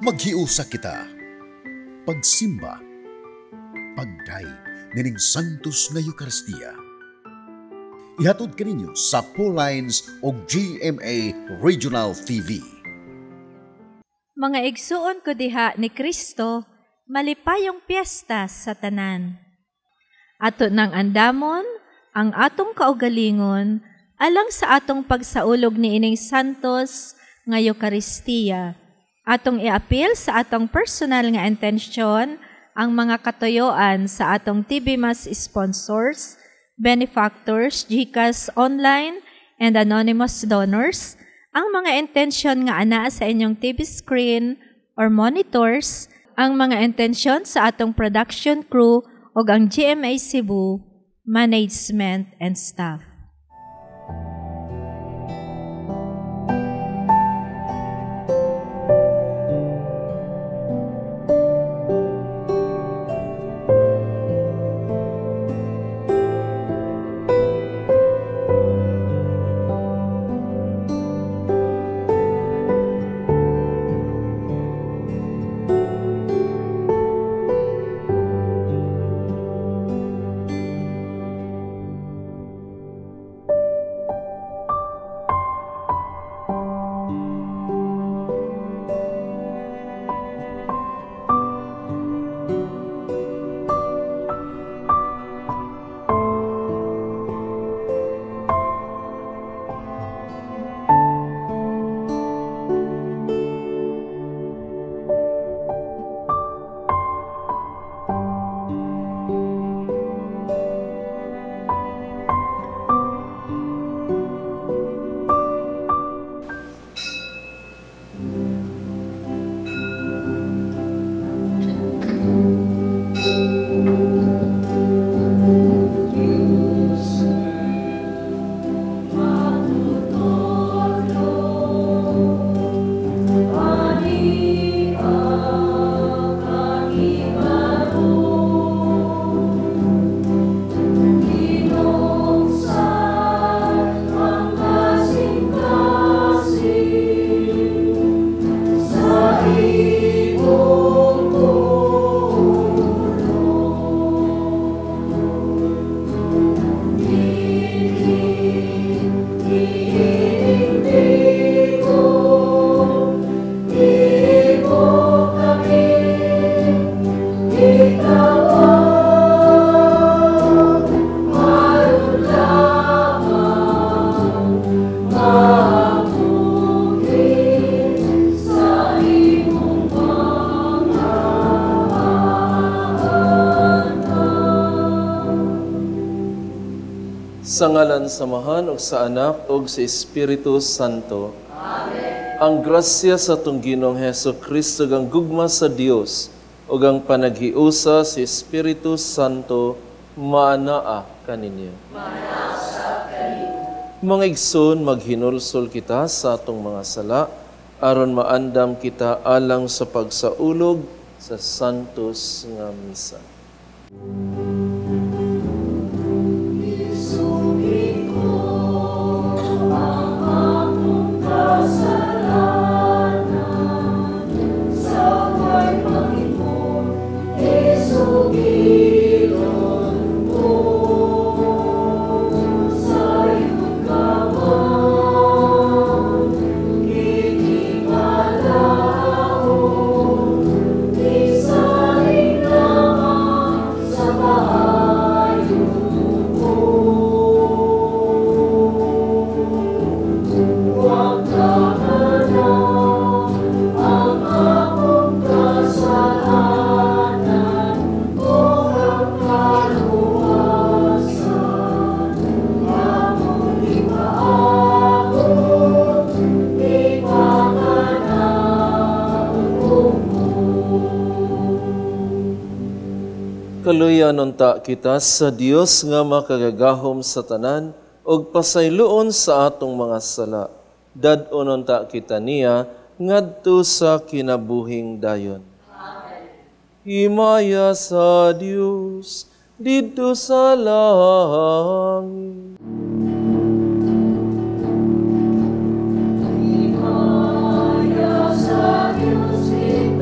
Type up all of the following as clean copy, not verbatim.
Maghiusa kita. Pagsimba. Pagdayeg nining Santos nga Eucharistia. Ihatod kaninyo sa Paulines o GMA Regional TV. Mga igsuon ko diha ni Kristo, malipayong piyesta sa tanan. Ato nang andamon ang atong kaugalingon alang sa atong pagsaulog niining Santos nga Eucharistia. Atong iapil sa atong personal nga intensyon ang mga katuyoan sa atong TV Mass sponsors, benefactors, GCash online, and anonymous donors, ang mga intensyon nga anaa sa inyong TV screen or monitors, ang mga intensyon sa atong production crew ug ang GMA Cebu management and staff. Sa ngalan sa Amahan ug sa Anak ug sa Espiritu Santo. Amen. Ang grasya sa atong Ginoong Hesus Kristo ug ang gugma sa Dios ug ang panaghiusa sa Espiritu Santo maanaa kaninyo. Maanaa sa kaninyo. Mga igsoon, maghinulsol kita sa atong mga sala aron maandam kita alang sa pagsaulog sa Santos nga Misa. Kaluya nunta kita sa Dios nga makagagahom sa tanan ug pasayloon sa atong mga sala. Dad-on unta kita niya ngadto sa kinabuhing dayon. Amen. Himaya sa Dios didto sa langit. Himaya sa Dios didto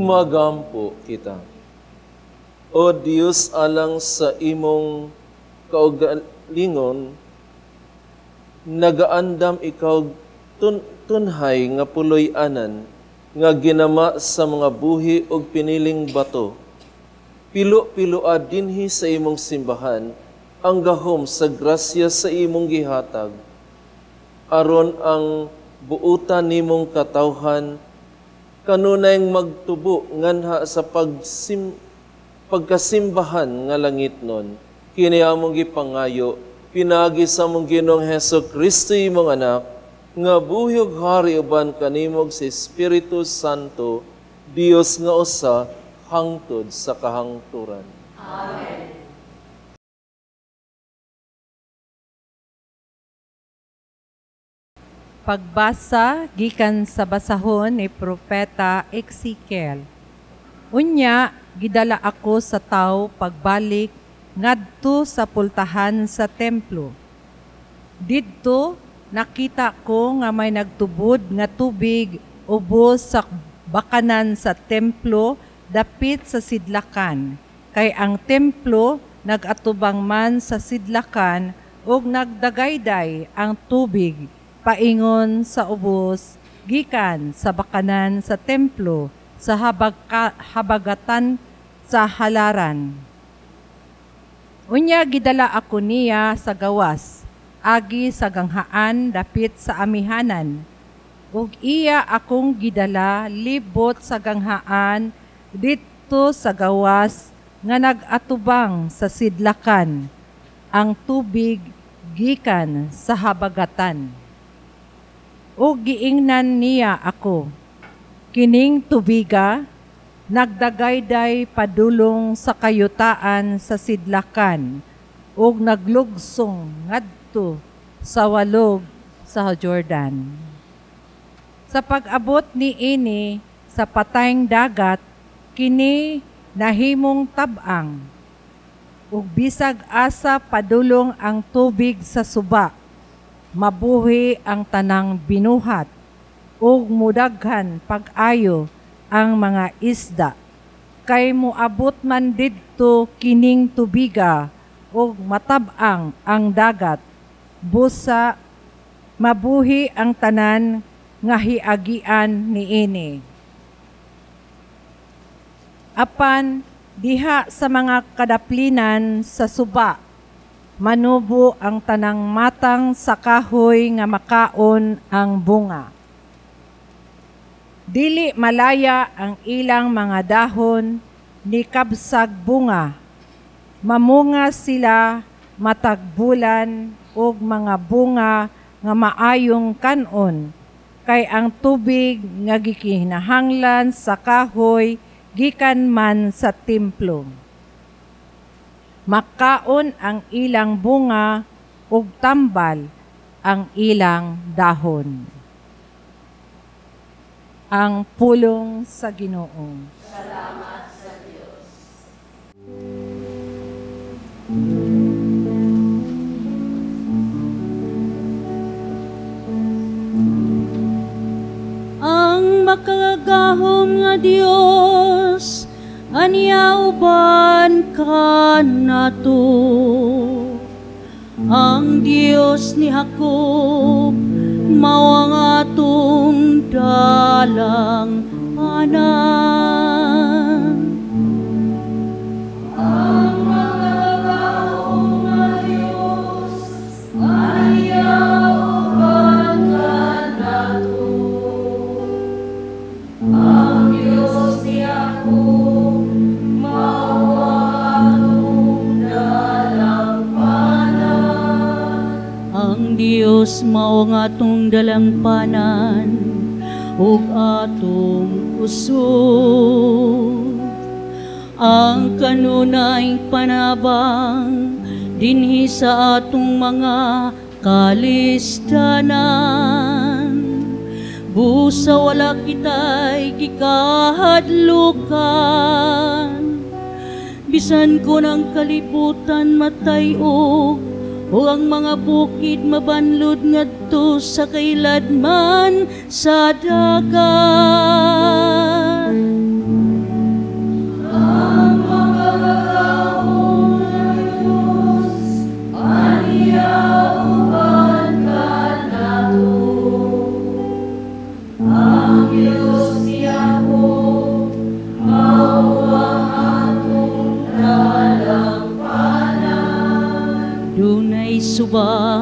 Magampo kita. O Dios, alang sa imong kaugalingon, nagaandam ikaw tunhay nga puloy-anan nga ginama sa mga buhi og piniling bato. Pilo-piloa dinhi sa imong simbahan ang gahom sa grasya sa imong gihatag, aron ang buutan nimong katawhan kanunay magtubo nganha sa pagkasimbahan nga langitnon. Kini among gipangayo pinaagi sa among Ginoong Hesus Kristo, imong anak, nga buhi ug hari uban kanimo sa Espiritu Santo, Dios nga usa, hangtod sa kahangturan. Amen. Pagbasa gikan sa basahon ni Propeta Ezekiel. Unya gidala ako sa tawo pagbalik ngadto sa pultahan sa templo. Didto nakita ko nga may nagtubod nga tubig ubos sa bakanan sa templo dapit sa sidlakan, kay ang templo nagatubang man sa sidlakan ug nagdagayday ang tubig paingon sa ubos gikan sa bakanan sa templo sa habagatan sa halaran. Unya gidala ako niya sa gawas, agi sa ganghaan dapit sa amihanan, ug iya akong gidala libot sa ganghaan didto sa gawas nga nag-atubang sa sidlakan, ang tubig gikan sa habagatan. Ug giingnan niya ako, kining tubiga nagdagayday padulong sa kayutaan sa sidlakan ug naglugsong ngadto sa walog sa Jordan. Sa pag-abot niini sa patayng dagat, kini nahimong tab-ang, ug bisag asa padulong ang tubig sa suba, mabuhi ang tanang binuhat, ug mudaghan pag-ayo ang mga isda. Kay moabot man didto kining tubiga, ug matab-ang ang dagat, busa mabuhi ang tanan nga hiagian niini. Apan diha sa mga kadaplinan sa suba, manubo ang tanang matang sa kahoy nga makaon ang bunga. Dili malaya ang ilang mga dahon ni kabsag bunga. Mamunga sila matag bulan og mga bunga nga maayong kan-on, kay ang tubig nga gikinahanglan sa kahoy gikan man sa templo. Makaon ang ilang bunga ug tambal ang ilang dahon. Ang pulong sa Ginoo. Salamat sa Dios. Ang makagagahom nga Dios anya uban kanato. Ang Dios ni Jacob mao ang atong dalang anan. Ang makagagahom nga Dios anya uban kanato. Ang Dios ni Jacob mao ang atong dalangpanan. Ang Dios mao ang atong dalangpanan ug atong kusog. Ang kanunay panabang dinhi sa atong mga kalistanan. Busa wala kita'y gikahadlukan, bisan kon ang kalibutan matay-og o ang mga bukid mabanlod ngadto sa kailadman sa dagat.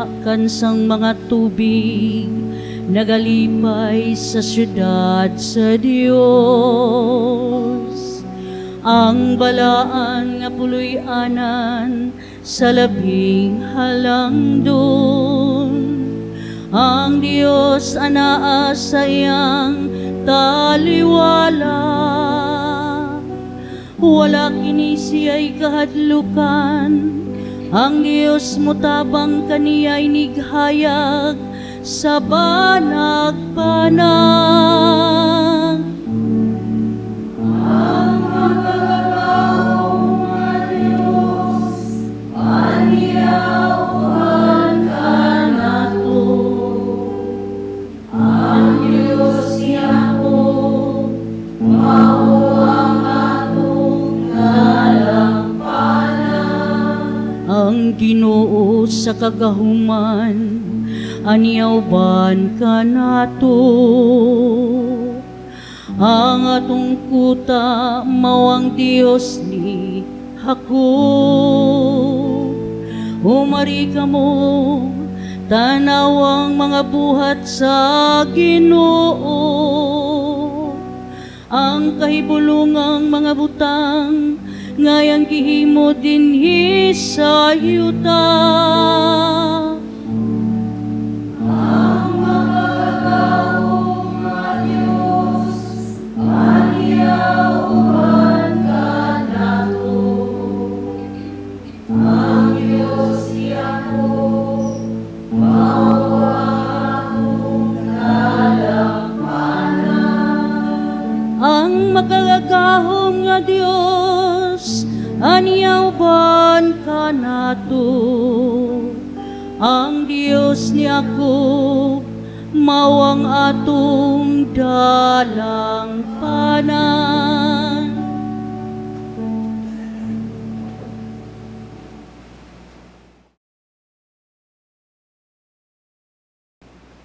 Kahakan sang mga tubig nagalipay sa syudad sa Dios. Ang balaan nga puloy-anan sa labing halangdon. Ang Dios anaa sa iyang taliwala. Wala kini siya'y kahadlukan. Ang Dios motabang kaniya'y nighayag sa banag-banag. Ang makagagahom nga Dios, aniyawan kanato. Ang Dios niya mao ang atong dalampanan. Ang Ginoo sa kagahuman, aniyawban kanato. Ang atong kuta mao ang Dios ni Jacob. Umari kamo, tanaw ang mga buhat sa Ginoo. Ang kahibulungang mga butang ngayang gihimo dinhi sa yuta. Ang makagagahom nga Dios, aniyawban kanato. Ang Dios ni Jacob, mao ang atong dalampanan. Ang makagagahom nga Dios, aniyawban kanato. Ang Dios ni Jacob, mao ang atong dalampanan.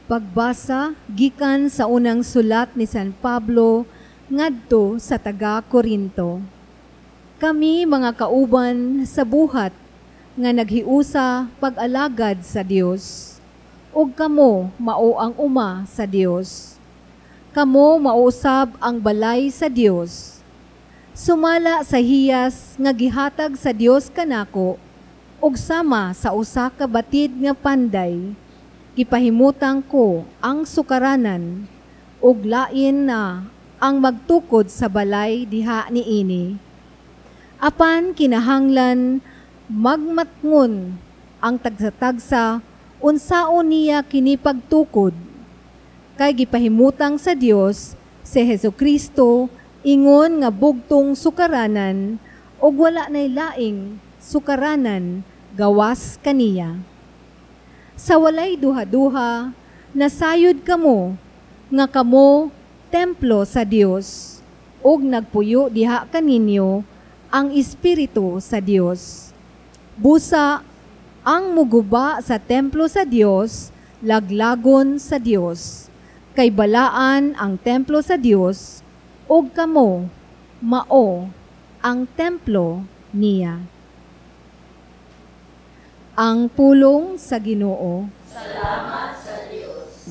Pagbasa gikan sa unang sulat ni San Pablo ngadto sa taga-Korinto. Kami mga kauban sa buhat nga naghiusa pag-alagad sa Dios, ug kamo mao ang uma sa Dios. Kamo mausab ang balay sa Dios. Sumala sa hiyas nga gihatag sa Dios kanako, ug sama sa usa ka batid nga panday, gipahimutang ko ang sukaranan, ug lain na ang magtukod sa balay diha niini. Apan kinahanglan magmatngon ang tagsa-tagsa unsaon niya kini pagtukod. Kay gipahimutang sa Dios si Hesukristo ingon nga bugtong sukaranan ug wala nay laing sukaranan gawas kaniya. Sa walay duha-duha, nasayod kamo nga kamo templo sa Dios ug nagpuyo diha kaninyo ang Espiritu sa Dios. Busa ang muguba sa templo sa Dios, laglagon sa Dios. Kay balaan ang templo sa Dios, ug kamo mao ang templo niya. Ang pulong sa Ginoo. Salamat sa Dios.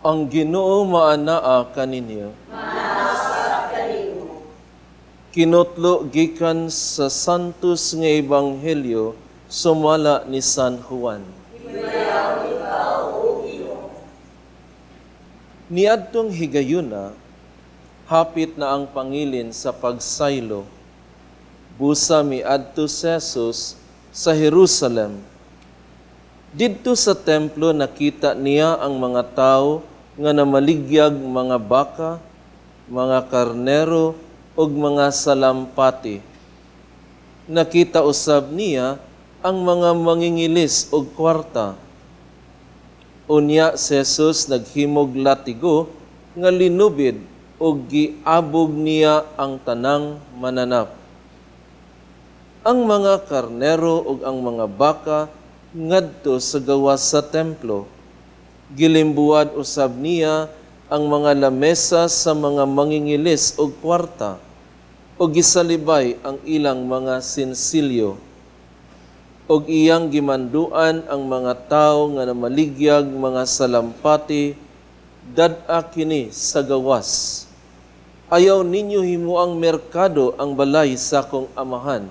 Ang Ginoo maanaa kaninyo. Kinutlo gikan sa Santos nga Ebanghelyo sumala ni San Juan. Niadtong higayuna, hapit na ang pangilin sa pagsaylo. Busa miadto si Jesus sa Jerusalem. Didto sa templo nakita niya ang mga tawo nga namaligyag mga baka, mga karnero ug mga salampati. Nakita usab niya ang mga mangingilis og kwarta. Unya si Jesus naghimog latigo nga linubid ug giabog niya ang tanang mananap. Ang mga karnero ug ang mga baka ngadto sa gawas sa templo. Gilimbuwad usab niya ang mga lamesa sa mga mangingilis og kwarta ug gisalibay ang ilang mga sinsilyo. Ug iyang gimanduan ang mga tawo nga namaligyag mga salampati, "Dad-a kini sa gawas. Ayaw ninyo himuang merkado ang balay sa akong Amahan."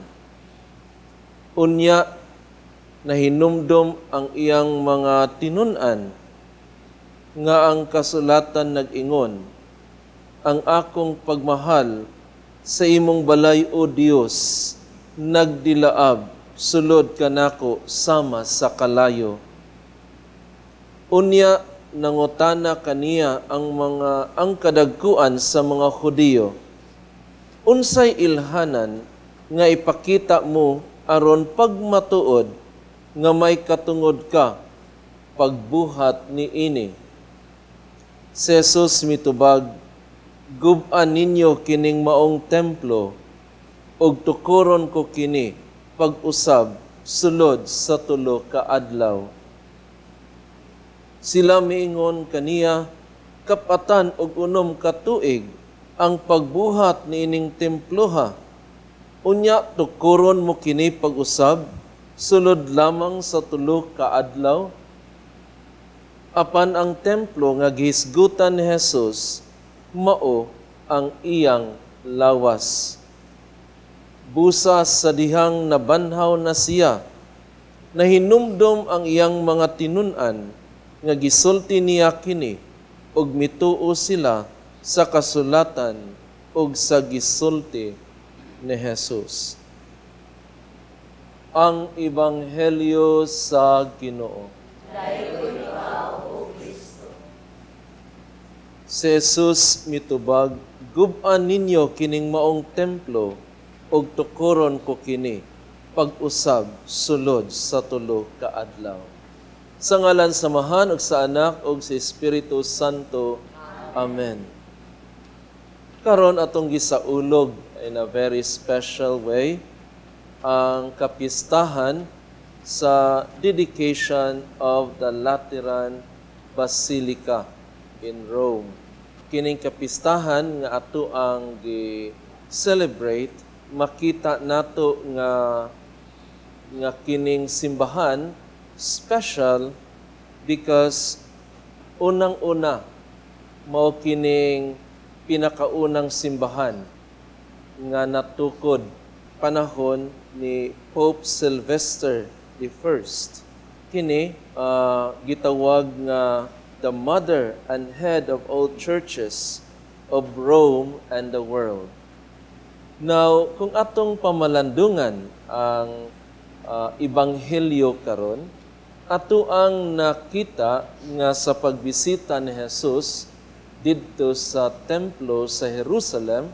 Unya nahinumdom ang iyang mga tinun-an nga ang kasulatan nag-ingon, "Ang akong pagmahal sa imong balay, O Dios, nagdilaab sulod kanako sama sa kalayo." Unya nangutana kaniya ang kadagkuan sa mga Hudiyo, "Unsay ilhanan nga ipakita mo aron pagmatuod nga may katungod ka pagbuhat niini?" Si Jesus mitubag, "Gub-an ninyo kining maong templo, ug tukuron ko kini pag-usab sulod sa 3 ka adlaw." Sila miingon kaniya, "46 ka tuig ang pagbuhat niining temploha. Unya tukuron mo kini pag-usab sulod lamang sa 3 ka adlaw?" Apan ang templo nga gihisgutan ni Jesus mao ang iyang lawas. Busa sa dihang nabanhaw na siya, nahinumdom ang iyang mga tinun-an nga gisulti niya kini, ug mituo sila sa kasulatan ug sa gisulti ni Jesus. Ang Ebanghelyo sa Ginoo. Si Jesus mitubag, "Gub-an ninyo kining maong templo, ug tukuron ko kini pag-usab sulod sa 3 ka adlaw." Sa ngalan sa Amahan ug sa Anak ug sa Espiritu Santo. Amen. Karon atong gisaulog in a very special way ang kapistahan sa dedication of the Lateran Basilica in Rome. Kining kapistahan nga ato ang gi-celebrate, makita nato nga kining simbahan special because unang-una mao kining pinakaunang simbahan nga natukod panahon ni Pope Sylvester the First. Kini gitawag nga the mother and head of all churches of Rome and the world. Now, kung atong pamalandungan ang Ebanghelyo karon, ato ang nakita nga sa pagbisita ni Jesus didto sa templo sa Jerusalem,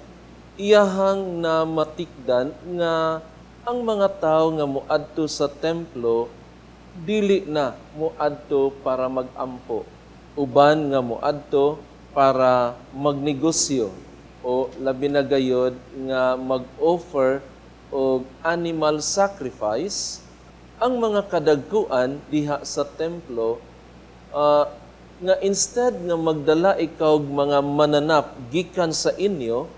iyahang namatikdan nga ang mga tawo nga moadto sa templo dili na moadto para magampo, uban nga moadto para magnegosyo o labi na gayod nga mag-offer og animal sacrifice. Ang mga kadagkuan diha sa templo nga instead nga magdala ikaw og mga mananap gikan sa inyo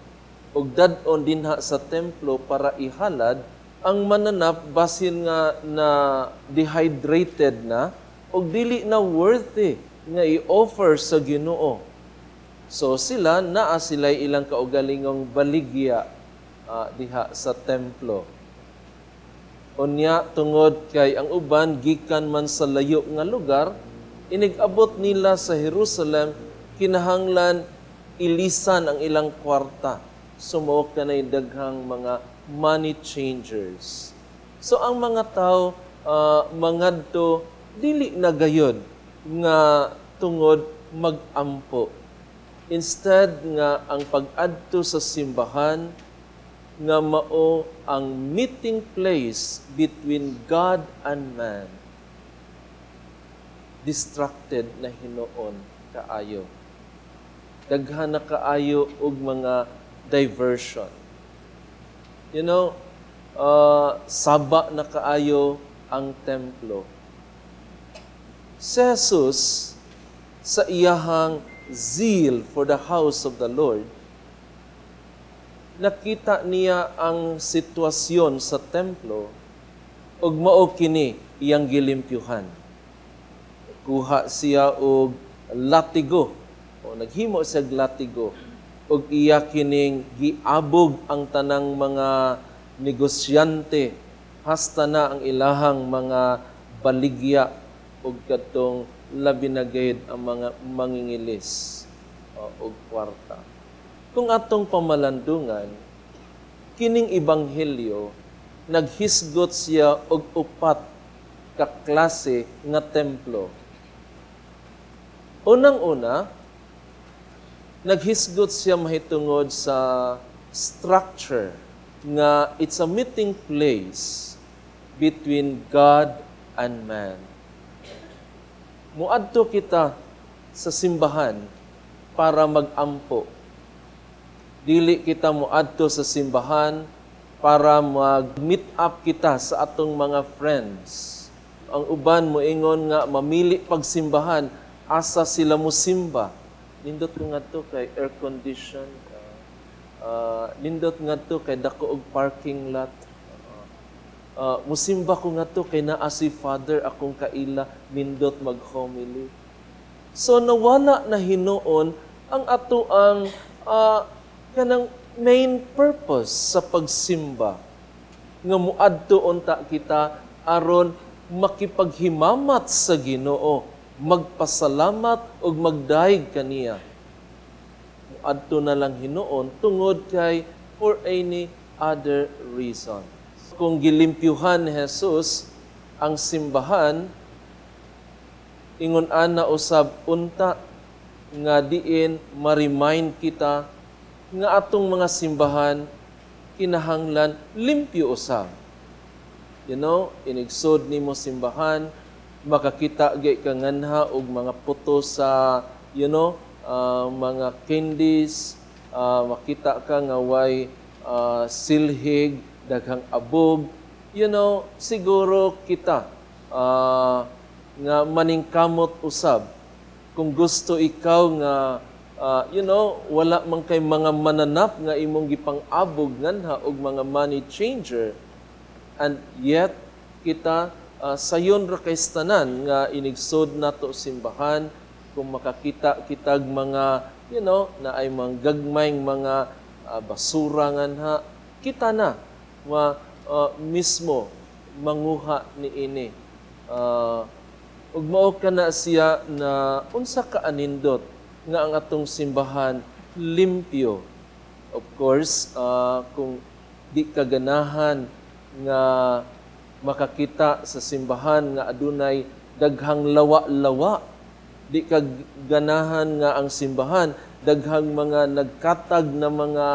og dad-on dinha sa templo para ihalad, ang mananap basin nga na dehydrated na og dili na worthy nga i-offer sa Ginoo. So sila naa sila ilang kaugalingong baligya diha sa templo. Unya tungod kay ang uban gikan man sa layo nga lugar, inig-abot nila sa Jerusalem kinahanglan ilisan ang ilang kwarta. Sumuok kanay daghang mga money changers. So ang mga tao mangadto Dili na gayod nga tungod magampo. Instead nga ang pag-adto sa simbahan nga mao ang meeting place between God and man, distracted na hinuon kaayo. Daghan na kaayo og mga diversion. Saba na kaayo ang templo. Si Jesus, sa iyahang zeal for the house of the Lord, nakita niya ang sitwasyon sa templo ug mao kini iyang gilimpyuhan. Kuha siya og latigo o naghimo siya og latigo ug iya kining giabog ang tanang mga negosyante hasta na ang ilahang mga baligya ug kadtong labi na gayud ang mga mangingilis og kwarta. Kung atong pamalandungan, kining ebanghelyo naghisgot siya og upat ka klase nga templo. Unang-una, naghisgot siya mahitungod sa structure nga it's a meeting place between God and man. Muadto kita sa simbahan para magampo. Dili kita muadto sa simbahan para mag-meet up kita sa atong mga friends. Ang uban moingon nga mamili pagsimbahan, asa sila mo simba. Nindot ko ngadto kay air condition. Nindot ngadto kay dako og parking lot. Musimba ko ngadto kay naa si Father akong kaila, nindot mag-homily. So nawala na hinuon ang ato ang kanang main purpose sa pagsimba nga muadto unta kita aron makipaghimamat sa Ginoo, magpasalamat ug magdayeg kaniya. Muadto na lang hinuon tungod kay for any other reason. Kung gilimpyuhan ni Jesus ang simbahan, ingon ana usab unta nga diin ma-remind kita nga atong mga simbahan kinahanglan limpyo usab. Inigsod nimo simbahan, makakita gyud ka nganha og mga puto sa mga candies, makita ka nga way silhig, daghang abog. Siguro kita nga maningkamot usab kung gusto ikaw nga wala man kay mga mananap nga imong gipang-abog nganha og mga money changer, and yet kita sayon ra kay tanan nga inigsod nato simbahan, kung makakita kitag mga na ay mga gagmayng mga basura nganha, kita na ma mismo manguha niini. Ug mao kana siya na unsa ka anindot nga ang atong simbahan limpyo. Of course, kung di ka ganahan nga makakita sa simbahan nga adunay daghang lawa-lawa, di ka ganahan nga ang simbahan daghang mga nagkatag na mga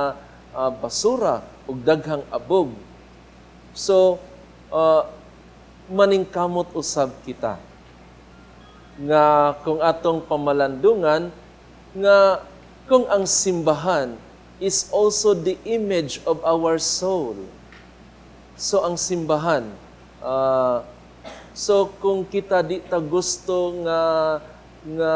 basura ug daghang abog. So, maningkamot usab kita nga kung atong pamalandungan nga kung ang simbahan is also the image of our soul. So ang simbahan, so kung kita di ta gusto nga nga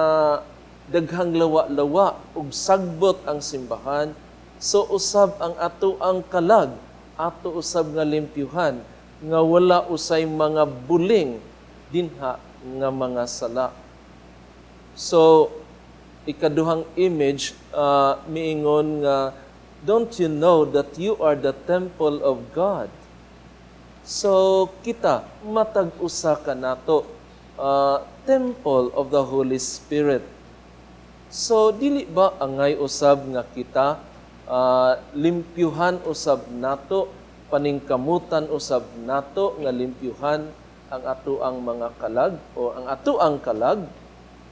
daghang lawa-lawa ug sagbot ang simbahan, so usab ang ato ang kalag, ato usab nga limpyuhan nga wala usay mga buling dinha nga mga sala. So ikaduhang image, miingon nga, don't you know that you are the temple of God? So kita matag usa ka nato, temple of the Holy Spirit. So dili ba angay usab nga kita limpyuhan usab nato, paningkamutan usab nato nga limpyuhan ang atoang mga kalag o ang atoang kalag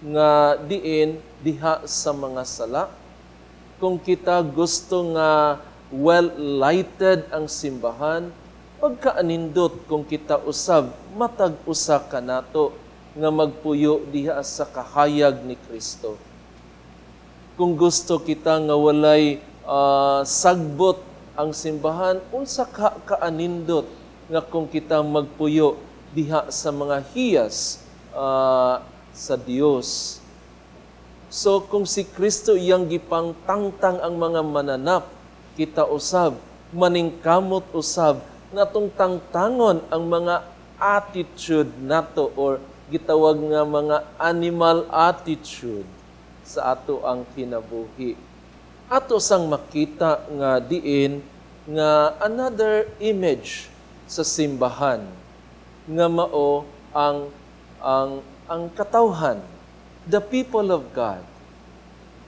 nga diin diha sa mga sala. Kung kita gusto nga well-lighted ang simbahan, pagkaanindot kung kita usab matag usa kanato nga magpuyo diha sa kahayag ni Kristo. Kung gusto kita nga walay sagbot ang simbahan, unsa ka kaanindot nga kung kita magpuyo diha sa mga hiyas sa Dios. So kung si Kristo iyang gipangtangtang ang mga mananap, kita usab maningkamot usab natong tangtangon ang mga attitude nato or gitawag nga mga animal attitude sa ato ang kinabuhi. Ato sang makita nga diin nga another image sa simbahan nga mao ang katawhan, the people of God,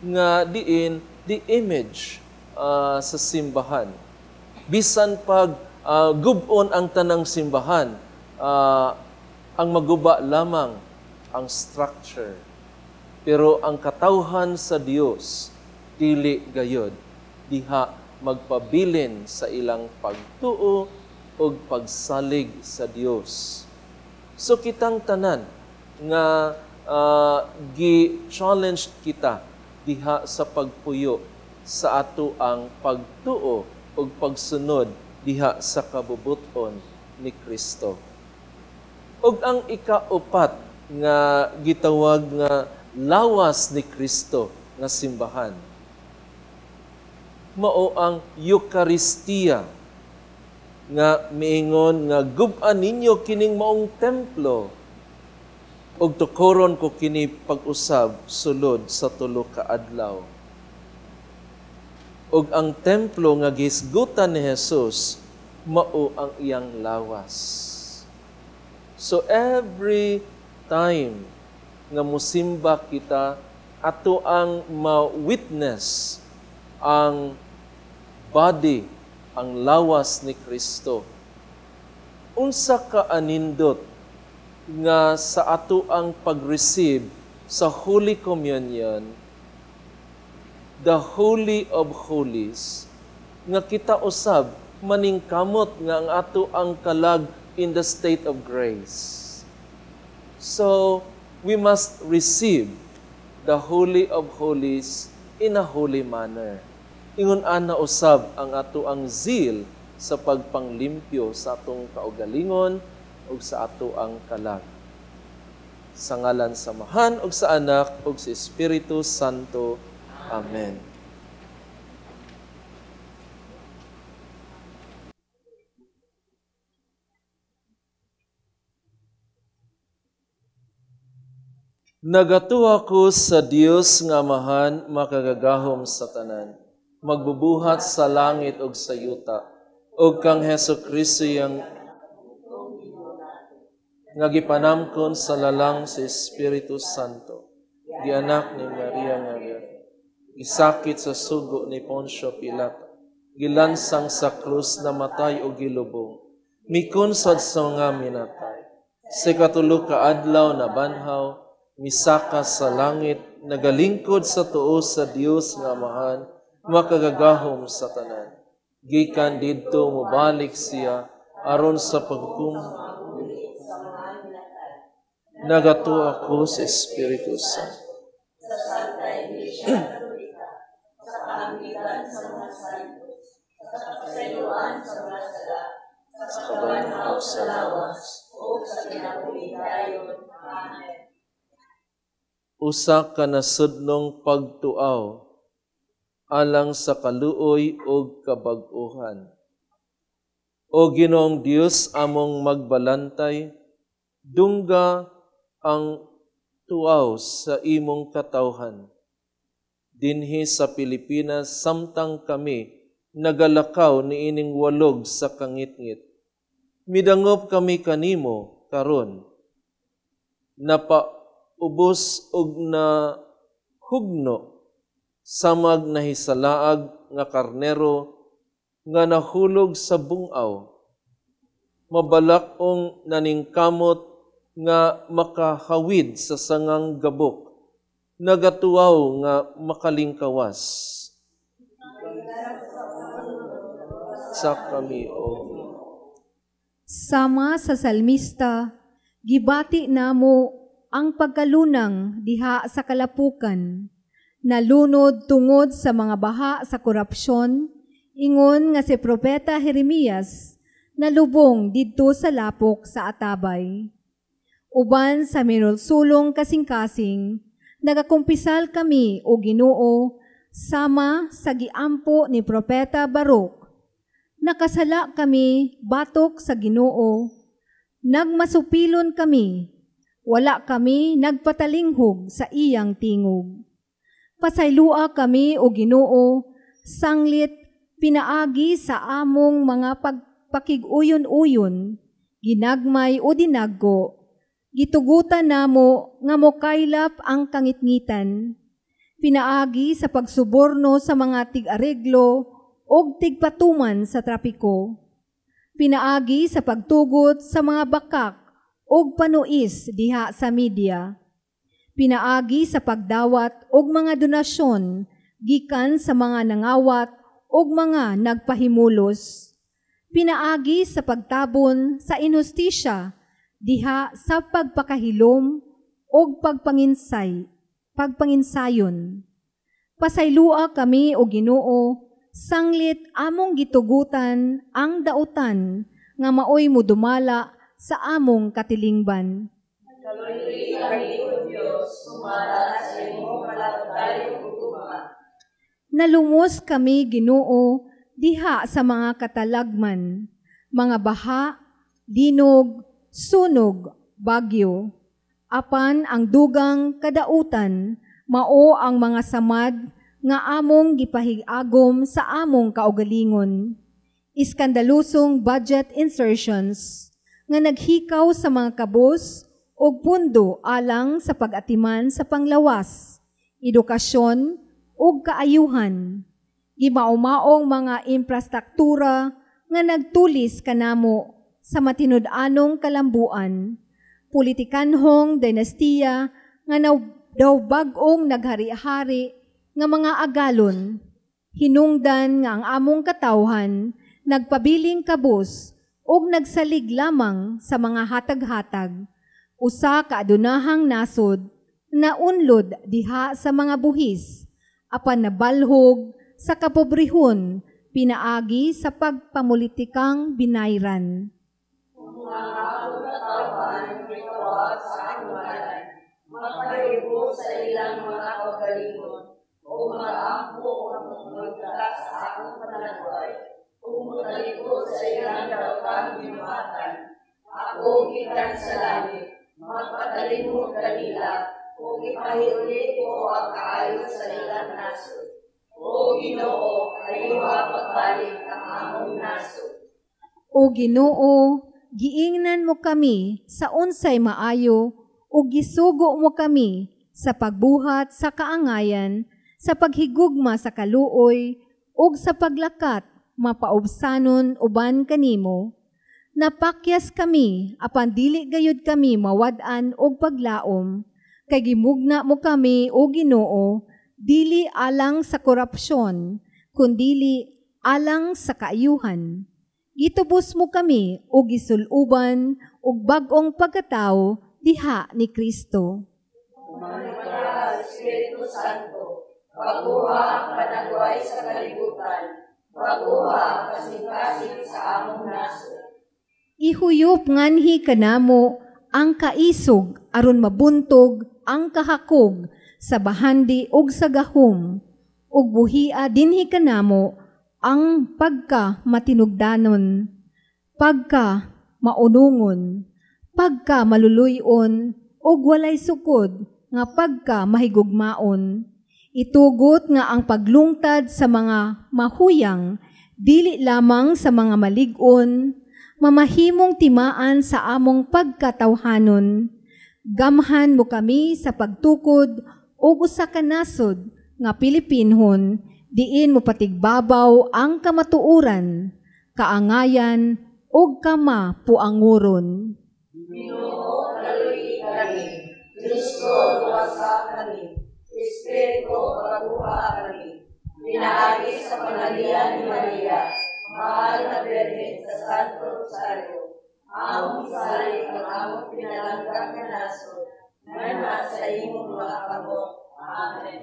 nga diin the image sa simbahan. Bisan pag gubon ang tanang simbahan, ang maguba lamang ang structure. Pero ang katawhan sa Dios dili gayod diha magpabilin sa ilang pagtuo ug pagsalig sa Dios. So kitang tanan nga gi-challenge kita diha sa pagpuyo sa ato ang pagtuo ug pagsunod diha sa kabubuton ni Kristo. Ug ang ikaupat nga gitawag nga lawas ni Kristo nga simbahan, mao ang Eucharistia, nga miingon nga gub-an ninyo kining maong templo ug tukoron ko kini pag-usab sulod sa 3 ka adlaw. Ug ang templo nga gihisgutan ni Jesus mao ang iyang lawas. So every time nga musimba kita, ato ang ma-witness ang body, ang lawas ni Kristo. Unsa ka anindot nga sa ato ang pag-receive sa Holy Communion, the Holy of Holies, nga kita usab maningkamot nga ang ato ang kalag in the state of grace. So, we must receive the Holy of Holies in a holy manner. Ingon ana usab ang ato ang zeal sa pagpanglimpyo sa atong kaugalingon ug sa ato ang kalag. Sa ngalan sa Amahan ug sa Anak ug sa Espiritu Santo. Amen. Nagatuwa ko sa Dios nga Amahan makagagahom sa tanan, magbubuhat sa langit ug sa yuta, ug kang Hesus Kristo yang nga gipanamkon sa lalang sa Espiritu Santo, gianak ni Maria nga Birhen, gisakit sa sugo ni Poncio Pilato, gilansang sa krus, namatay o gilubong, mikunsad sa mga minatay, sa 3 ka adlaw na banhaw, misaka sa langit, nagalingkod sa tuo sa Dios nga Amahan, makagagahom sa tanan. Gikan didto mobalik siya aron sa paghukom. Nagatuo ako sa Espiritu Santo. Sa Santa Iglesia Katolika, sa kaambigan sa mga santos, sa kapasayloan sa mga sala, sa pagkabanhaw sa lawas, ug sa kinabuhi dayon. Amen. Usa ka nasudnong pagtuaw alang sa kaluoy ug kabag-ohan. O Ginoong Dios, among magbalantay, dungga ang tuaw sa imong katawhan. Dinhi sa Pilipinas, samtang kami nagalakaw niining walog sa kangitngit. Midangop kami kanimo karon. Napaubos og na hugno samag nahisalaag nga karnero nga nahulog sa bungaw. Mabalakong naningkamot nga makahawid sa sangang gabok, nagatuaw nga makalingkawas. Sa kami, O Sama sa salmista, gibati namo ang pagkalunang diha sa kalapukan, nalunod tungod sa mga baha sa korupsyon, ingon nga si Propeta Jeremias, nalubong didto sa lapok sa atabay. Uban sa minulsulong kasing-kasing, nagakumpisal kami o Ginoo, sama sa giampo ni Propeta Baruch. Nakasala kami batok sa Ginoo, nagmasupilon kami, wala kami nagpatalinghog sa iyang tingog. Pasaylua kami o Ginoo, sanglit pinaagi sa among mga pagpakig-uyon-uyon, ginagmay o dinaggo, gitugutan namo nga mokaylap ang kangitngitan, pinaagi sa pagsuborno sa mga tig-areglo og tigpatuman sa trapiko, pinaagi sa pagtugot sa mga bakak og panuis diha sa media, pinaagi sa pagdawat og mga donasyon gikan sa mga nangawat og mga nagpahimulos, pinaagi sa pagtabon sa inhustisya diha sa pagpakahilom og pagpanginsayon. Pasaylua kami o Ginoo, sanglit among gitugutan ang dautan nga maoy mudumala sa among katilingban. Kaluyli kami, O Diyos, sumala sa imong kalapatayong gugma. Nalumos kami, Ginoo, diha sa mga katalagman, mga baha, dinog, sunog, bagyo. Apan ang dugang kadautan, mao ang mga samad nga among gipahigagom sa among kaugalingon. Iskandalusong budget insertions nga naghikaw sa mga kabus og pundo alang sa pag-atiman sa panglawas, edukasyon ug kaayuhan. Gimaumaong mga infrastruktura nga nagtulis kanamo sa matinud-anong kalambuan, politikanhong dinastiya nga daw bag-ong naghari-hari nga mga agalon, hinungdan nga ang among katawhan nagpabiling kabus ug nagsalig lamang sa mga hatag-hatag, usa ka adunahang nasod na unlod diha sa mga buhis, apan nabalhog sa kapobrehon pinaagi sa pagpamulitikang binayran. Mga akong katawhan gitawag sa akong ngalan, magpalibo sa ilang mga kaugalingon, o mag-ampo o magta sa akong panagway, o magtalikod sa ilang daotang binuhatan. Ako gikan sa langit, magpatalimod kanila, o ipahiuli ko ang kaayo sa ilang nasod. O Ginoo, ayuha pagbalik ang among nasod. O Ginoo, giingnan mo kami sa unsay maayo, o gisugo mo kami sa pagbuhat sa kaangayan, sa paghigugma sa kaluoy, ug sa paglakat mapaubsanon uban kanimo. Napakyas kami, apan dili gayud kami mawad-an og paglaom, kay gimugna mo kami, o Ginoo, dili alang sa korupsyon, kundili alang sa kaayuhan. Gitubos mo kami o gisuluban og bag-ong pagkatao diha ni Kristo. Umangita, Espiritu Santo, baguha ang panagway sa kalibutan, baguha ang kasing-kasing sa among nasod. Ihuyop nganhi kanamo ang kaisog aron mabuntog ang kahakog sa bahandi ug sa gahom, ug buhia dinhi kanamo ang pagka matinugdanon, pagka maunungon, pagka maluluyon, ug walay sukod nga pagka mahigugmaon. Itugot nga ang paglungtad sa mga mahuyang, dili lamang sa mga malig-on, mamahimong timaan sa among pagkatawhanon. Gamhan mo kami sa pagtukod og usa ka nasod nga Pilipinhon, diin mo patigbabaw ang kamatuoran, kaangayan ug kama puanguron. Ginoo, kaluoyi kami. Kristo, luwasa kami. Espiritu, paguha kami. Pinaagi sa panalian ni Maria, mahal na Birhen sa Santo Rosario, among gisalig ang among pinalangga nga nasod, nga sa imong mga kamot. Amen.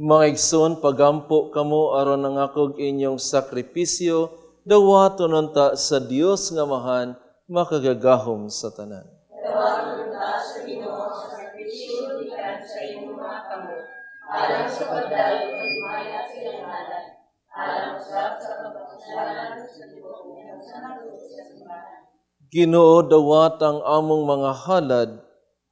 Mga igsoon, pagampo kamo aron ang akog inyong sakripisyo, dawaton unta sa Dios nga Amahan, makagagahom sa tanan. Dawaton unta sa Ginoo sa sakripisyo gikan sa imong mga kamot, alang sa pagdalo ng himaya sa iyang ngalan, alang usab sa pagpakasalanan sa tibuok sa simbahan. Ginoo, dawat ang among mga halad,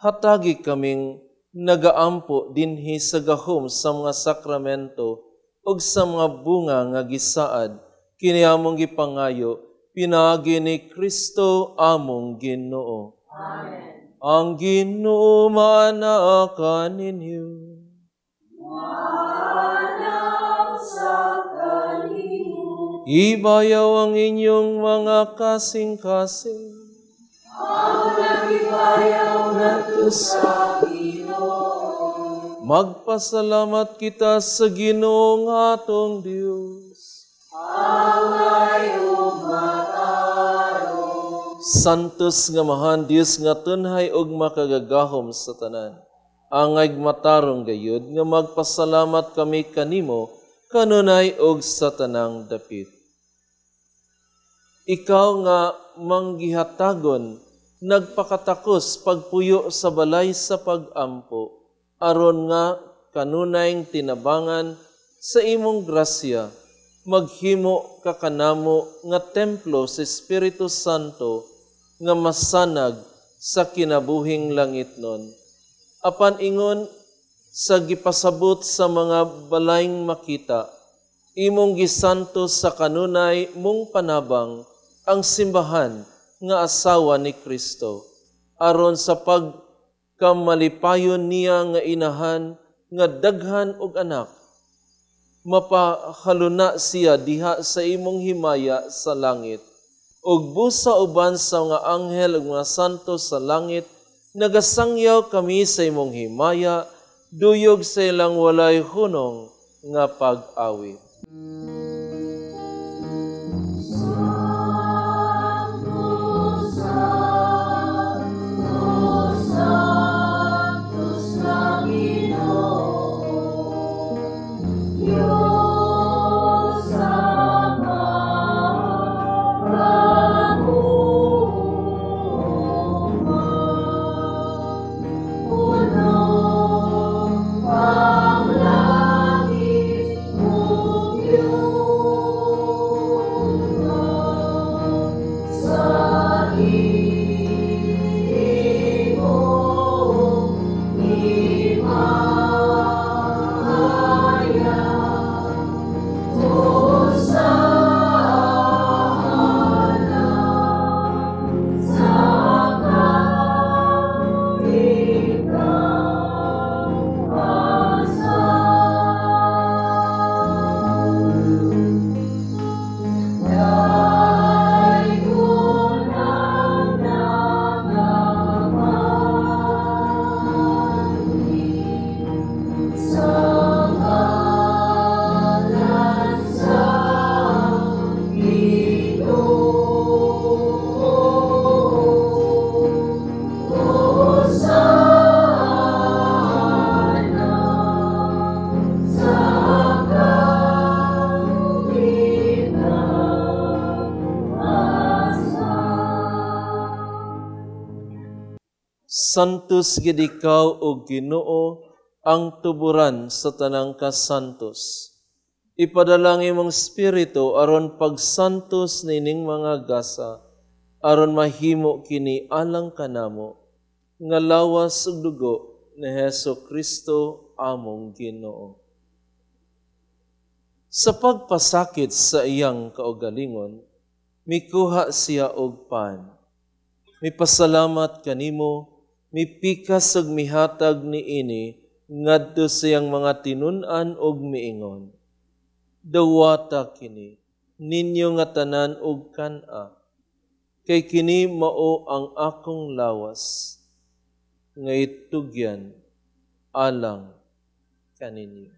hatagi kaming nagaampo dinhi sa gahom sa mga sakramento ug sa mga bunga nga gisaad kini among gipangayo pinaagi ni Kristo among Ginoo. Amen. Ang Ginoo maanaa kaninyo. Maanaa sa kanimo. Ibayaw ang inyong mga kasing-kasing. Ang nagibayaw ngadto sa Ginoo. Magpasalamat kita sa Ginoo nga atong Dios. Angay ug matarong. Santos nga Amahan, Dios nga tunhay ug makagagahom sa tanan. Angay matarong gayud nga magpasalamat kami kanimo kanunay ug sa tanang dapit. Ikaw nga manggihatagon, nagpakatakos pagpuyo sa balay sa pagampo, aron nga kanunayng tinabangan sa imong grasya, maghimo ka kanamo nga templo sa Espiritu Santo nga masanag sa kinabuhing langitnon. Apan ingon sa gipasabot sa mga balayng makita, imong gisanto sa kanunay mong panabang ang simbahan nga asawa ni Kristo, aron sa pagkamalipayon niya nga inahan nga daghan og anak, mapahaluna siya diha sa imong himaya sa langit. Ug busa uban sa mga anghel ug mga santo sa langit, nagasangyaw kami sa imong himaya duyog sa ilang walay hunong nga pag-awit. Santos gid ikaw o Ginoo ang tuburan sa tanang kasantos. Ipadala ang imong espiritu aron pagsantos nining mga gasa, aron mahimo kini alang kanamo nga lawas ug dugo ni Hesus Kristo among Ginoo. Sa pagpasakit sa iyang kaugalingon, mikuha siya og pan. Mipasalamat kanimo, mipikas ug mihatag niini ngadto sa iyang mga tinun-an ug miingon. Dawata kini ninyo nga tanan og kan-a, kay kini mao ang akong lawas nga itugyan alang kaninyo.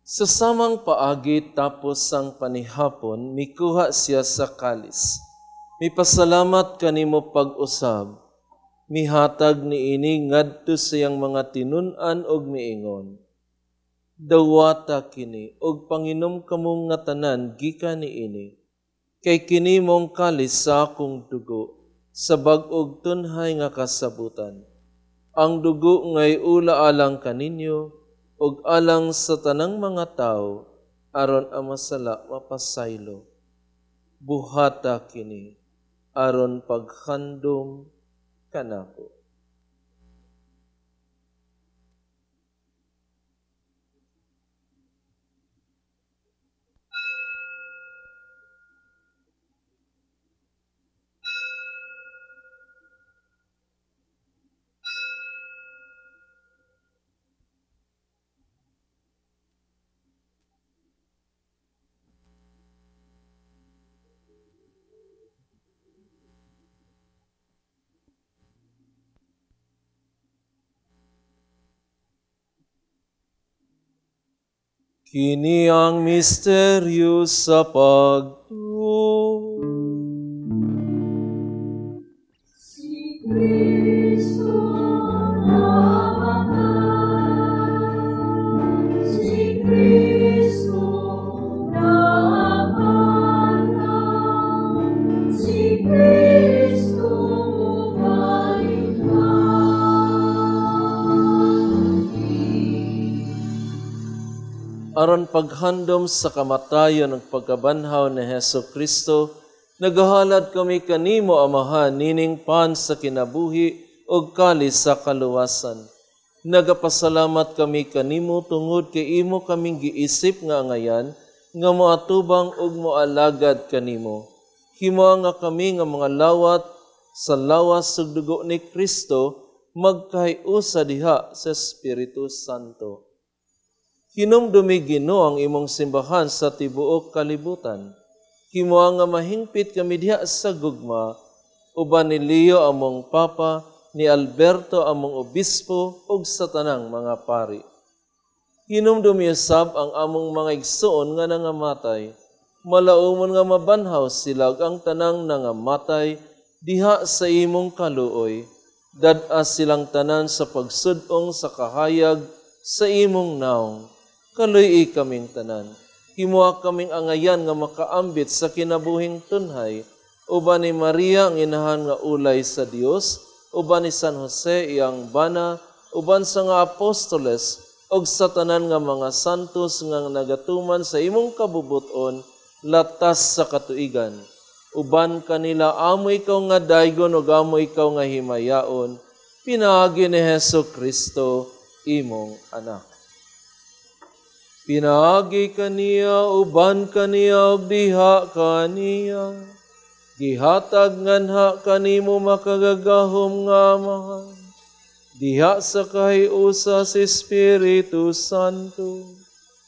Sa samang paagi tapos sang panihapon, mikuha siya sa kalis. Mipasalamat kanimo pag-usab, mihatag niini ngadto sa iyang mga tinun-an og miingon. Dawata kini og panginom kamong nga tanan gikan niini, kay kini mong kalis sa akong dugo sa bag-og tunhay nga kasabutan. Ang dugo ngay ula alang kaninyo ug alang sa tanang mga tawo aron ang masala mapasaylo. Buhata kini aron paghandom kanako. Kini ang misteryo sa pagtuo. Si Kristo namatay, si Kristo namatay, si Kristo balik lagi. Aron paghandom sa kamatayon ug pagkabanhaw ni Hesus Kristo, nagahalad kami kanimo, Amahan, nining pan sa kinabuhi ug kalis sa kaluwasan. Nagapasalamat kami kanimo tungod kay imo kaming giisip nga angayan nga moatubang ug moalagad kanimo. Himoa nga kami nga mga lawat sa lawas ug dugo ni Kristo magkahiusa diha sa Espiritu Santo. Hinumdumi, Ginoo, ang imong simbahan sa tibuok kalibutan. Himoa nga mahingpit kami diha sa gugma, uban ni Leo among Papa, ni Alberto among Obispo, ug sa tanang mga pari. Hinumdumi usab ang among mga igsoon nga nangamatay. Malaumon nga mabanhaw sila ug ang tanang nangamatay diha sa imong kaluoy. Dad-a silang tanan sa pagsud-ong sa kahayag sa imong naong. Kaluy-i kaming tanan. Himoa kaming angayan nga makaambit sa kinabuhing tunhay, uban ni Maria ang inahan nga ulay sa Dios, uban ni San Jose iyang bana, uban sa nga apostoles, ug sa tanan nga mga santos nga nagatuman sa imong kabubuton, latas sa katuigan. Uban kanila amo ikaw nga daygon ug amo ikaw nga himayaon, pinaagi ni Hesus Kristo imong anak. Pinaagi kaniya, uban kaniya, ug diha kaniya, gihatag nganha kanimo makagagahom nga Amahan, diha sa kahiusa sa Espiritu Santo,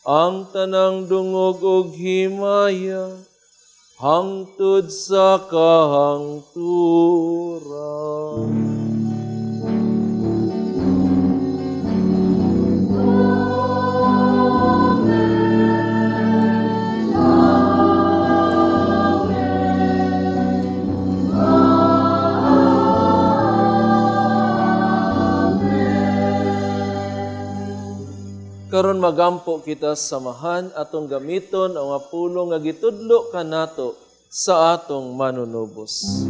ang tanang dungog ug himaya, hangtod sa kahangturan. Karon magampo kita samahan atong gamiton ang mga pulong nga gitudlo kanato sa atong manunubos.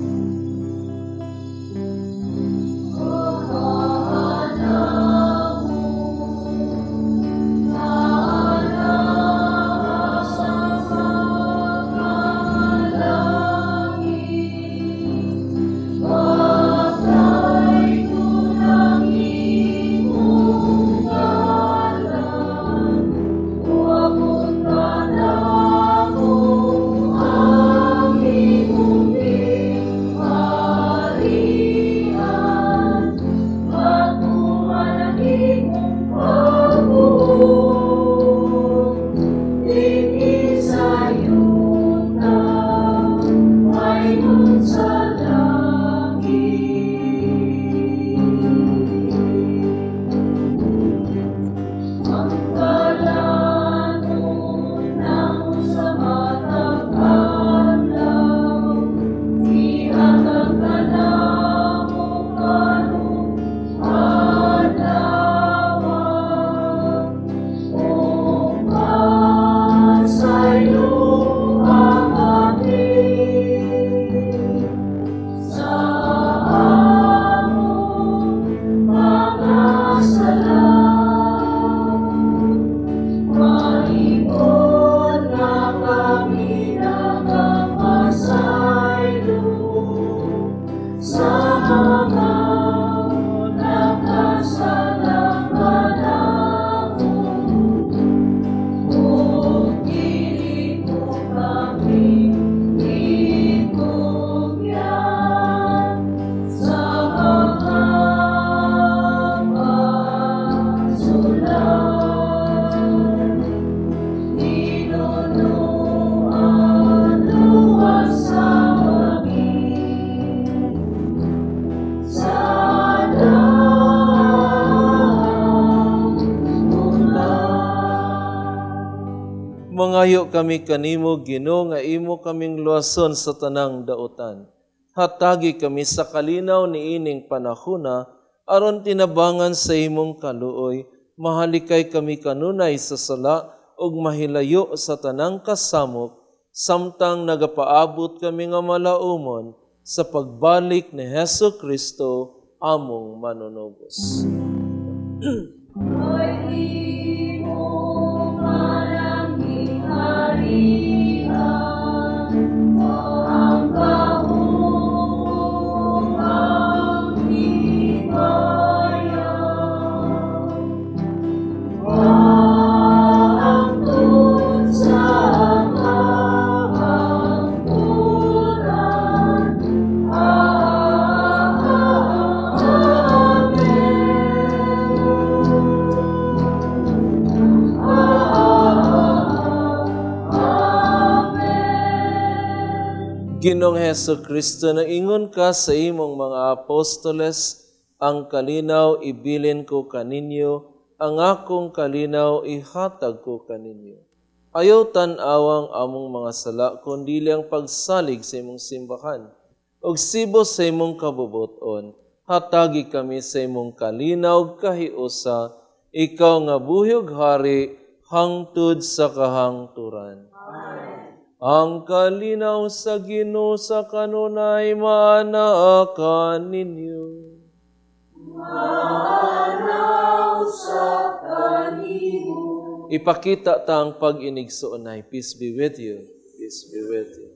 Mangayo kami kanimo, Ginoo, nga imo kaming luwason sa tanang dautan. Hatagi kami sa kalinaw niining panahona, aron tinabangan sa imong kaluoy, mahalikay kami kanunay sa sala ug mahilayo sa tanang kasamok, samtang nagapaabot kami nga malaumon sa pagbalik ni Hesus Kristo among manunubos. Ginoong Hesus Kristo, naingon ka sa imong mga apostoles, ang kalinaw ibilin ko kaninyo, ang akong kalinaw ihatag ko kaninyo. Ayaw tan-awang among mga sala, kundi ang pagsalig sa imong simbahan. Og sibo sa imong kabubuton, hatagi kami sa imong kalinaw kahiusa, ikaw nga buhi ug hari, hangtod sa kahangturan. Amen. Ang kalinaw sa Ginoo sa kanunay maanaa kaninyo. Maanaw sa kanimo. Ipakita ta ang pag-inigsoonay. Peace be with you. Peace be with you.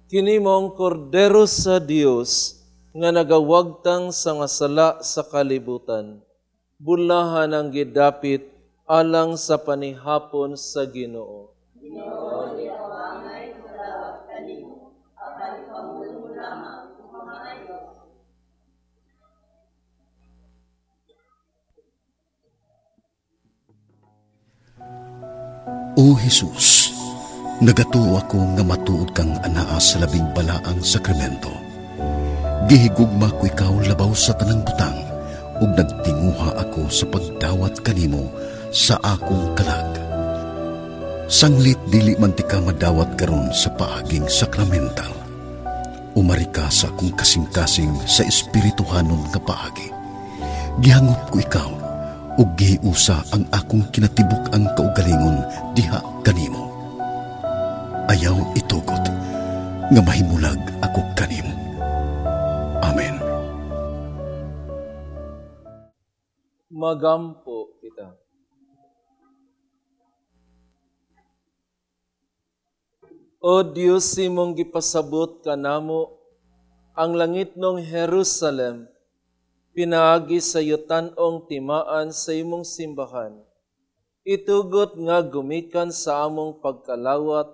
Kini mong kordero sa Dios nga nagawagtang sa nga sala sa kalibutan. Bulahan ang gidapit alang sa panihapon sa Ginoo. Ginoo, di ako angay magdawat kanimo, apan ipamulong lamang ang pamaayo. O Jesus, nagatuo ako nga matuod kang anaa sa labing balaang sakramento. Gihigugma ko ikaw labaw sa tanang butang, ug nagtinguha ako sa pagdawat kanimo sa akong kalag. Sanglit dili man ti ka madawat karon sa paaging sakramental. Umari ka sa akong kasing-kasing sa espirituhanon nga paagi. Gihangop ko ikaw, ug gihiusa ang akong kinatibuk-ang kaugalingon diha kanimo. Ayaw itugot nga mahimulag ako kanimo. Amen. Magampo kita. O Dios, imong gipasabot kanamo ang langit nong Jerusalem, pinaagi sa yutan-ong timaan sa imong simbahan. Itugot nga gumikan sa among pagkalawat,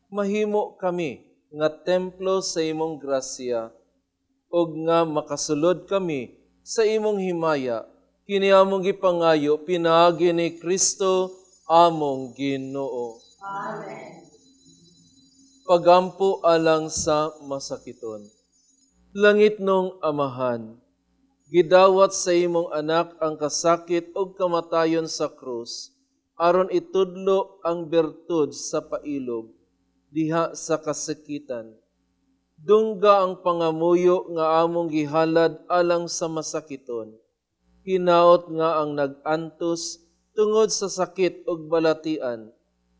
mahimo kami nga templo sa imong grasya, ug nga makasulod kami sa imong himaya. Kini among gipangayo pinaagi ni Kristo among Ginoo. Amen. Pagampo alang sa masakiton. Langit nong Amahan, gidawat sa imong anak ang kasakit ug kamatayon sa krus, aron itudlo ang bertud sa pailog diha sa kasakitan. Dungga ang pangamuyo nga among gihalad alang sa masakiton. Hinaot nga ang nag-antos tungod sa sakit ug balatian,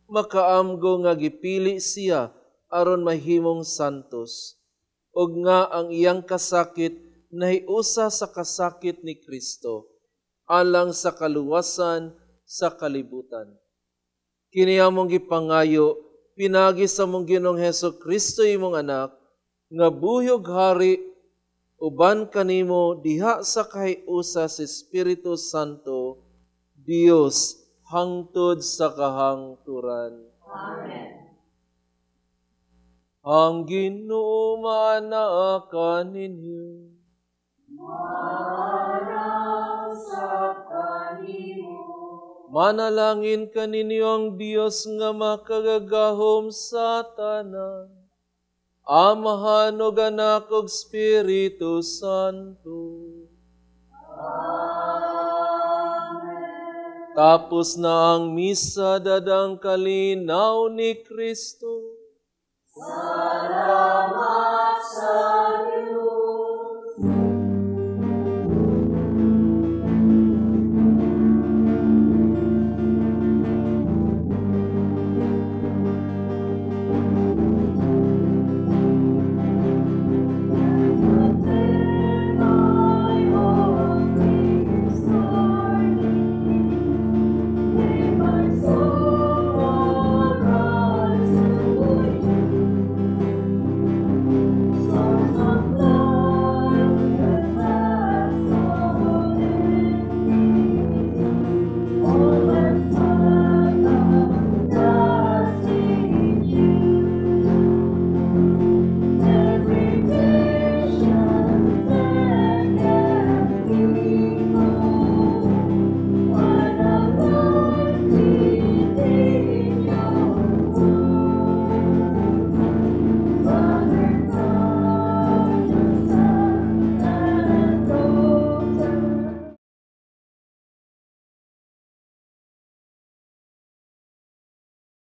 makaamgo nga gipili siya aron mahimong santos, ug nga ang iyang kasakit nahiusa sa kasakit ni Kristo alang sa kaluwasan sa kalibutan. Kini among gipangayo pinagi sa mong Ginoong Hesus Kristo imong anak, nga buhi ug hari uban kanimo diha sa kahiusa sa Espiritu Santo, Dios hangtod sa kahangturan. Amen. Ang Ginoo maanaa kaninyo. Maanaa sa kanimo. Manalangin kaninyo ang Dios nga makagagahom sa tanan, Amahan ug Anak ug Espiritu Santo. Amen. Tapos na ang misa, dadang kalinaw ni Kristo.